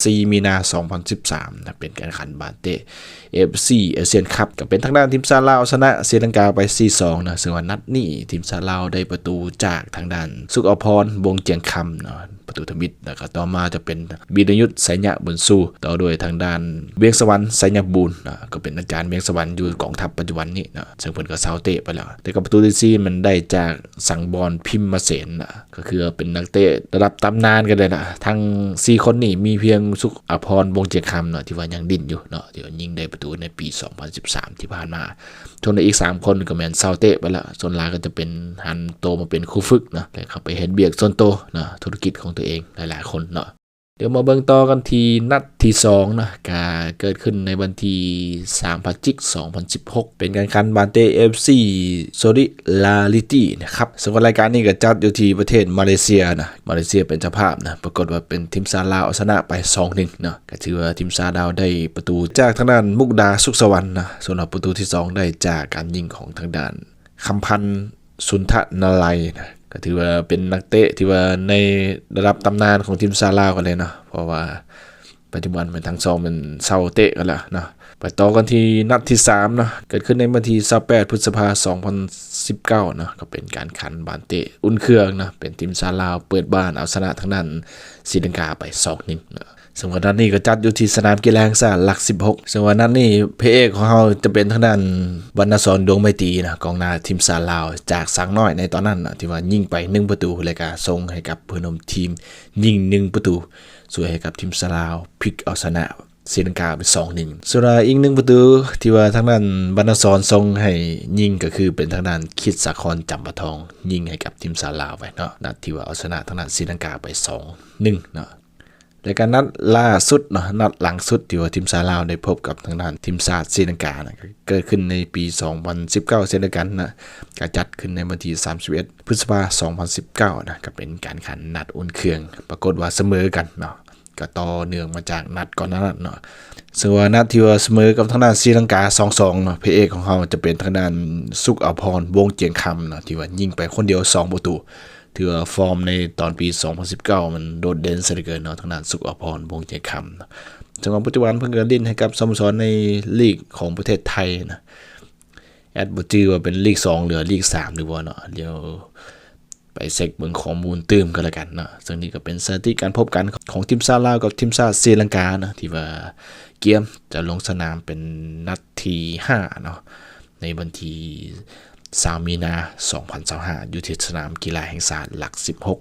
ສີ່ມີນາ ສອງພັນສິບສາມນະ ເປັນການຂັນບານເຕະ ເອຟຊີ ອາຊຽນຄັບ ກໍເປັນທາງດ້ານທີມຊາດລາວເອົາຊະນະສີລັງກາໄປ ສີ່ສອງນະ ເຊິ່ງວ່ານັດນີ້ທີມຊາດລາວໄດ້ປະຕູຈາກທາງດ້ານ ສຸກອະພອນ ວົງຈຽງຄຳເນາະ ປະຕູທຳອິດ ແລ້ວກໍຕໍ່ມາຈະເປັນ ວິລະຍຸດ ໄຊຍະບຸນຊູ ຕໍ່ດ້ວຍທາງດ້ານ ວຽງສະຫວັນ ໄຊຍະບູນນະ ກໍເປັນອາຈານວຽງສະຫວັນຢູ່ກອງທັບປັດຈຸບັນນີ້ເນາະ ເຊິ່ງເພິ່ນກໍເຊົາເຕະໄປແລ້ວ ແຕ່ກໍປະຕູທີສີ່ມັນໄດ້ຈາກ ສັງວອນ ພິມມະເສນນະ ກໍຄືເປັນນັກເຕະລະດັບຕຳນານກັນເລີຍນະ ທັງສີ່ຄົນນີ້ມີພຽງ ສຸກອະພອນ ວົງຈຽງຄຳເນາະ ທີ່ວ່າຍັງດິ້ນຢູ່ເນາະ ທີ່ວ່າຍິງໄດ້ປະຕູໃນປີສອງພັນສິບສາມທີ່ຜ່ານມາ ສ່ວນອີກສາມຄົນກໍແມ່ນເຊົາເຕະໄປແລ້ວ ສ່ວນຫຼາຍກໍຈະເປັນ ຫັນໂຕມາເປັນຄູຝຶກເນາະ ແລ້ວເຂົ້າໄປເຮັດວຽກສ່ວນໂຕເນາະ ທຸລະກິດຂອງຕົວເອງຫຼາຍໆຄົນເນາະ. ດຽວມາເບິ່ງຕໍ່ກັນທີ່ນັດທີສອງເນາະ ກະເກີດຂຶ້ນໃນວັນທີສາມ ພະຈິກ ສອງພັນສິບຫົກ ເປັນການຂັນບານເຕະ ເອຟຊີ ໂຊລິດາຣິຕີນະຄັບ ເຊິ່ງວ່າລາຍການນີ້ກໍຈັດຢູ່ທີ່ປະເທດມາເລເຊຍນະ ມາເລເຊຍເປັນເຈົ້າພາບນະ ປາກົດວ່າເປັນທີມຊາດລາວເອົາຊະນະໄປ ສອງໜຶ່ງເນາະ ກໍຖືວ່າທີມຊາດລາວໄດ້ປະຕູຈາກທາງດ້ານ ມຸກດາ ສຸກສະຫວັນນະ ສ່ວນວ່າປະຕູທີສອງໄດ້ຈາກການຍິງຂອງທາງດ້ານ ຄຳພັນ ສຸນທະນາໄລນະ ກໍຖືວ່າເປັນນັກເຕະທີ່ວ່າໃນລະດັບຕຳນານຂອງທີມຊາດລາວກັນເລີຍເນາະ ເພາະວ່າປັດຈຸບັນແມ່ນທັງສອງແມ່ນເຊົາເຕະກັນແລ້ວເນາະ. ໄປຕໍ່ກັນທີ່ນັດທີສາມເນາະ ເກີດຂຶ້ນໃນວັນທີຊາວແປດ ພຶດສະພາ ສອງພັນສິບເກົ້າເນາະ ກໍເປັນການຂັນບານເຕະອຸ່ນເຄື່ອງເນາະ ເປັນທີມຊາດລາວເປີດບ້ານເອົາຊະນະທາງດ້ານສີລັງກາໄປ ສອງໜຶ່ງເນາະ. ເຊິ່ງວ່ານັດນີ້ກໍຈັດຢູ່ທີ່ສະໜາມກິລາແຫ່ງຊາດຫຼັກສິບຫົກ ເຊິ່ງວ່ານັດນີ້ພະເອກຂອງເຮົາຈະເປັນທາງດ້ານ ວັນນະສອນ ດວງໄມຕີນະ ກອງໜ້າທີມຊາດລາວຈາກສາກນ້ອຍໃນຕອນນັ້ນນະ ທີ່ວ່າຍິງໄປໜຶ່ງປະຕູ ແລ້ວກະສົ່ງໃຫ້ກັບເພື່ອນຮ່ວມທີມຍິງໜຶ່ງປະຕູ ຊ່ວຍໃຫ້ກັບທີມຊາດລາວພິກເອົາຊະນະສີລັງກາເປັນ ສອງໜຶ່ງ. ສ່ວນວ່າອີກໜຶ່ງປະຕູທີ່ວ່າທາງດ້ານ ວັນນະສອນ ສົ່ງໃຫ້ຍິງ ກໍຄືເປັນທາງດ້ານ ຄິດສາຄອນ ຈຳປາທອງ ຍິງໃຫ້ກັບທີມຊາດລາວໄປເນາະ ນັດທີ່ວ່າເອົາຊະນະທາງດ້ານສີລັງກາໄປ ສອງໜຶ່ງເນາະ. ແລະກະນັດລ່າສຸດເນາະ ນັດຫຼັງສຸດທີ່ວ່າທີມຊາດລາວໄດ້ພົບກັບທາງດ້ານທີມຊາດສີລັງການະ ກໍເກີດຂຶ້ນໃນປີສອງພັນສິບເກົ້າເຊັ່ນດຽວກັນນະ ກະຈັດຂຶ້ນໃນວັນທີສາມສິບເອັດ ພຶດສະພາ ສອງພັນສິບເກົ້ານະ ກໍເປັນການຂັນນັດອຸ່ນເຄື່ອງ ປາກົດວ່າສະເໝີກັນເນາະ ກໍຕໍ່ເນື່ອງມາຈາກນັດກ່ອນໜ້ານັ້ນເນາະ. ເຊິ່ງວ່ານັດທີ່ວ່າສະເໝີກັບທາງດ້ານສີລັງກາ ສອງສອງເນາະ ພະເອກຂອງເຮົາຈະເປັນທາງດ້ານ ສຸກອະພອນ ວົງຈຽງຄຳເນາະ ທີ່ວ່າຍິງໄປຄົນດຽວສອງປະຕູ ຖືວ່າຟອມໃນຕອນປີສອງພັນສິບເກົ້າມັນໂດດເດັ່ນຊະເຫຼືອເກີນເນາະ ທາງດ້ານ ສຸກອະພອນ ວົງຈຽງຄຳ. ເຊິ່ງວ່າປັດຈຸບັນເພິ່ນກໍຫຼິ້ນໃຫ້ກັບສະໂມສອນໃນລີກຂອງປະເທດໄທນະ ແອັດບໍ່ຈື່ວ່າເປັນລີກສອງ ຫຼື ລີກສາມ ຫຼືບໍ່ເນາະ ດຽວໄປເຊັກເບິ່ງຂໍ້ມູນຕື່ມກໍແລ້ວກັນເນາະ. ເຊິ່ງນີ້ກໍເປັນສະຖິຕິການພົບກັນຂອງທີມຊາດລາວກັບທີມຊາດສີລັງການະ ທີ່ວ່າກຽມຈະລົງສະໜາມເປັນນັດທີຫ້າເນາະ ໃນວັນທີຊາວມີນາ ສອງພັນຊາວຫ້າ ຢູ່ທີ່ສະໜາມກິລາແຫ່ງຊາດຫຼັກສິບຫົກ